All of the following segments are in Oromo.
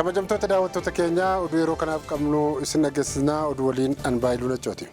Kabajamtoota daawwattoota keenyaa, oduu yeroo kanaaf qabnu isin dhageessisnaa. Oduu waliin an Baayiluu Nachooti.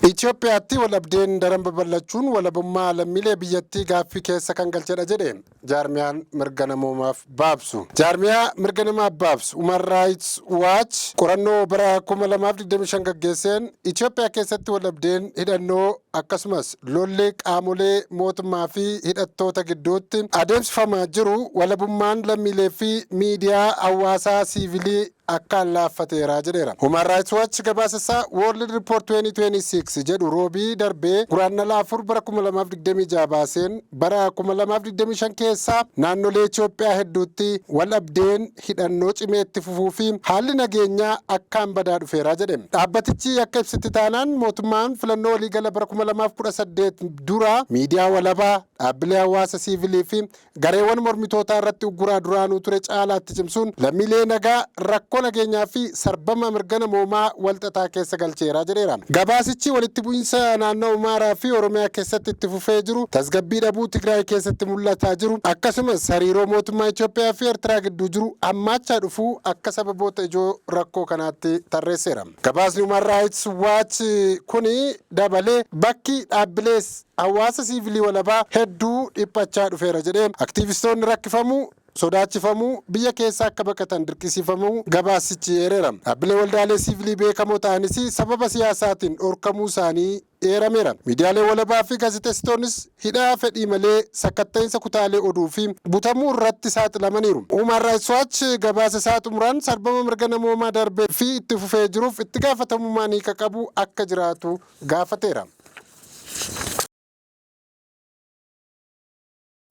Itoophiyaatti waldhabdeen daran babal'achuun walabummaa lammiilee biyyattii gaaffii keessa kan galchedha jedhe jaarmiyaan mirga namoomaaf baabsu. Jaarmiyaa mirga namaaf baabsu Human Rights Watch qorannoo bara 2025 gaggeesseen, Itoophiyaa keessatti waldhabdeen hidhannoo akkasumas lolli qaamolee mootummaa fi hidhattoota gidduutti adeemsifamaa jiru walabummaan lammiilee fi miidiyaa hawaasaa siivilii akkaan laaffateera jedheera. Human Rights Watch gabaasa isaa World Report 2026 jedhu Roobii darbee Guraandhala 4 bara 2026 baaseen, bara 2025 keessaa naannolee Itoophiyaa hedduutti waldhabdeen hidhannoo cimee itti fufuu fi haalli nageenyaa akkaan badaa dhufeera jedhe. Dhaabbatichi akka ibsetti taanaan, mootummaan filannoo waliigala bara 2018 dura miidiyaa walabaa, dhaabbilee hawaasa siivilii fi gareewwan mormitootaa irratti ugguraa duraanuu ture caalaatti cimsuun lammiilee nagaa rakkoo nageenyaa fi sarbama mirga namoomaa walxaxaa keessa galcheera jedheera. Gabaasichi walitti bu'iinsa naannoo Amaaraa fi Oromiyaa keessatti itti fufee jiru, tasgabbii dhabuu Tigraay keessatti mul'ataa jiru, akkasumas hariiroo mootummaa Itoophiyaa fi Eertiraa gidduu jiru hammaachaa dhufuu akka sababoota ijoo rakkoo kanaatti tarreesseera. Gabaasni Human Rights Watch kuni dabalee, bakki dhaabbilee hawaasa siivilii walabaa hedduu dhiphachaa dhufeera jedhee, aktiivistoonni rakkifamuu, sodaachifamuu, biyya keessaa akka baqatan dirqisiifamuu gabaasichi eereera. Dhaabbilee waldaalee siivilii beekamoo ta'anis sababa siyaasaatiin dhorkamuu isaanii eerameera. Miidiyaalee walabaa fi gaazexeessitoonnis hidhaa fedhii malee, sakkatta'iinsa kutaalee oduu fi butamuu irratti saaxilamaniiru. Human Rights Watch gabaasa isaa xumuraan, sarbama mirga namoomaa darbee fi itti fufee jiruuf itti gaafatamummaan hiika qabu akka jiraatu gaafateera.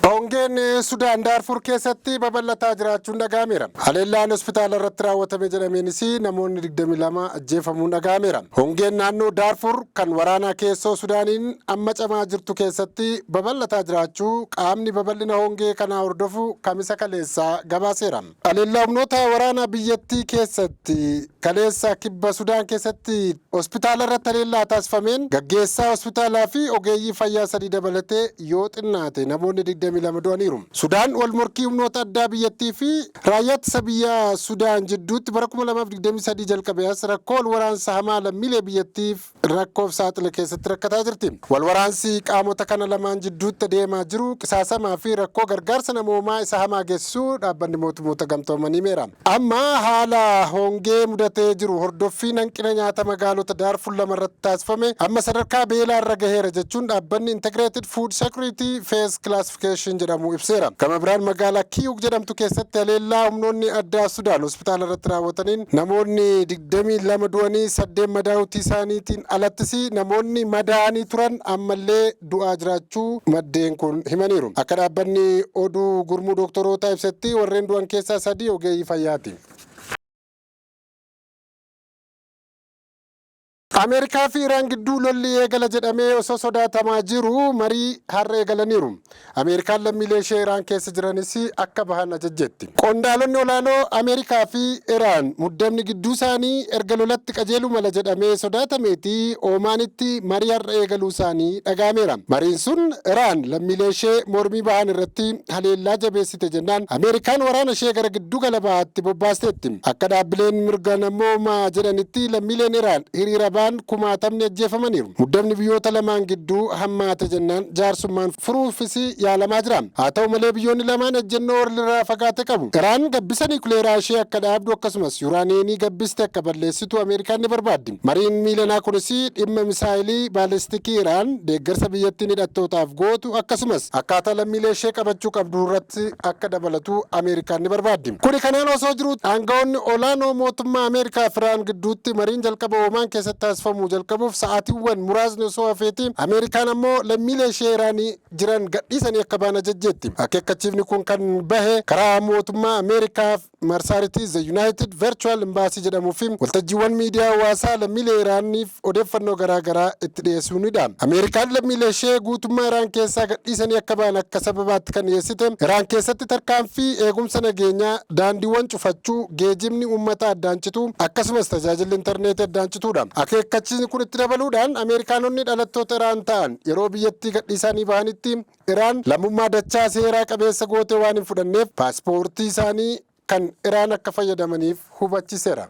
Hongeen Sudaan Daarfur keessatti babal'ataa jiraachuun dhaga'ameera. Haleellaan hospitaala irratti raawwatame jedhameenis namoonni 22 ajjeefamuun dhaga'ameera. Hongeen naannoo Daarfur kan waraanaa keessoo Sudaaniin amma camaa jirtu keessatti babal'ataa jiraachuu qaamni babal'ina hongee kanaa hordofu Kamisa kaleessaa gabaaseera. Haleellaa humnoota waraanaa biyyattii keessatti kaleessa kibba Sudaan keessatti hospitaala irratti haleellaa taasifameen gaggeessaa hospitaalaa fi ogeeyyii fayyaa sadii dabalatee yoo xinnaate namoonni 22 du'aniiru. Sudaan wal morkii humnoota addaa biyyattii fi raayyaa ittisa biyyaa Sudaan jidduutti bara 2023 jalqabe as rakkoo wal waraansa hamaa lammiilee biyyattiif rakkoof saaxile keessatti rakkataa jirti. Wal waraansi qaamota kana lamaan jidduutti adeemaa jiru qisaasamaa fi rakkoo gargaarsa namoomaa isa hamaa geessisuu Dhaabbanni Mootummoota Gamtoomanii himeera. Amma haala hongee mudatee jiru hordoffiin hanqina nyaata magaalota Daarfur lama irratti taasifame amma sadarkaa beelaa irra gaheera jechuun dhaabbanni Integrated Food Security Phase Classification jedhamu ibseera. Gama biraan, magaalaa Kiyuuk jedhamtu keessatti haleellaa humnoonni addaa Sudaan hospitaala irratti raawwataniin namoonni 22 du'anii 8 madaa'uutii isaaniitiin alattis, namoonni madaa'anii turan ammallee du'aa jiraachuu maddeen kun himaniiru. Akka dhaabbanni oduu gurmuu dooktorootaa ibsetti, warreen du'an keessaa sadii ogeeyyii fayyaati. Ameerikaa fi Iraan gidduu lolli eegala jedhamee osoo sodaatamaa jiru marii har'a eegalaniiru. Ameerikaan lammiilee ishee Iraan keessa jiranis akka bahan ajajjeetti. Qondaalonni olaanoo Ameerikaa fi Iraan muddamni gidduu isaanii erga lolatti qajeeluu mala jedhamee sodaatameeti Oomaanitti marii har'a eegaluu isaanii dhaga'ameera. Mariin sun Iraan lammiilee ishee mormii bahan irratti haleellaa jabeessite jennaan Ameerikaan waraana ishee gara giddu gala bahaatti bobbaasteetti. Akka dhaabbileen mirga namoomaa jedhanitti, lammiileen Iraan hiriira ba'an kumaatamni ajjeefamaniiru. Muddamni biyyoota lamaan gidduu hammaate jennaan jaarsummaan furuufis yaalamaa jira. Haa ta'u malee, biyyoonni lamaan ejjennoo walirraa fagaate qabu. Iraan gabbisa niikuleeraa ishee akka dhaabdu akkasumas yuraaniyenii gabbiste akka balleessitu Ameerikaan ni barbaaddi. Mariin miilanaa kunis dhimma misaayilii baalistikii Iraan, deeggarsa biyyattiin hidhattootaaf gootu akkasumas akkaataa lammiilee ishee qabachuu qabdu irratti akka dabalatu Ameerikaan ni barbaaddi. Kuni kanaan osoo jiruu, aanga'oonni olaanoo mootummaa Ameerikaa fi Iraan gidduutti mariin jalqaba Oomaan keessatti taasifamuu jalqabuuf sa'aatiiwwan muraasni osoo hafeeti Ameerikaan ammoo lammiilee ishee Iraanii jiran gadhiisanii akka bahan ajajjeetti. Akeekkachiifni kun kan bahe karaa mootummaa Ameerikaa Marsaaritii The United Virtual Embassy jedhamuu fi waltajjiiwwan miidiyaa hawaasaa lammiilee Iraaniif odeeffannoo garaa garaa itti dhiyeessuunidha. Ameerikaan lammiilee ishee guutummaa Iraan keessaa gadhiisanii akka ba'an akka sababaatti kan dhiyeessite Iraan keessatti tarkaanfii eegumsa nageenyaa, daandiiwwan cufachuu, geejibni uummata addaan cituu, akkasumas tajaajilli intarneetii addaan cituudha. Akeekkachiisni kun itti dabaluudhaan Ameerikaanonni dhalattoota Iraan ta'an yeroo biyyattii gadhiisanii bahanitti Iraan lammummaa dachaa seeraa qabeessa gootee waan hin fudhanneef paaspoortii isaanii kan Iraan akka fayyadamaniif hubachiseera.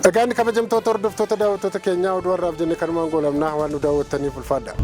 Egaan kabajamtoota hordoftoota daawwattoota keenyaa, oduu har'aaf jenne kanumaan goolabnaa. Waan nu daawwattaniif ulfaadha.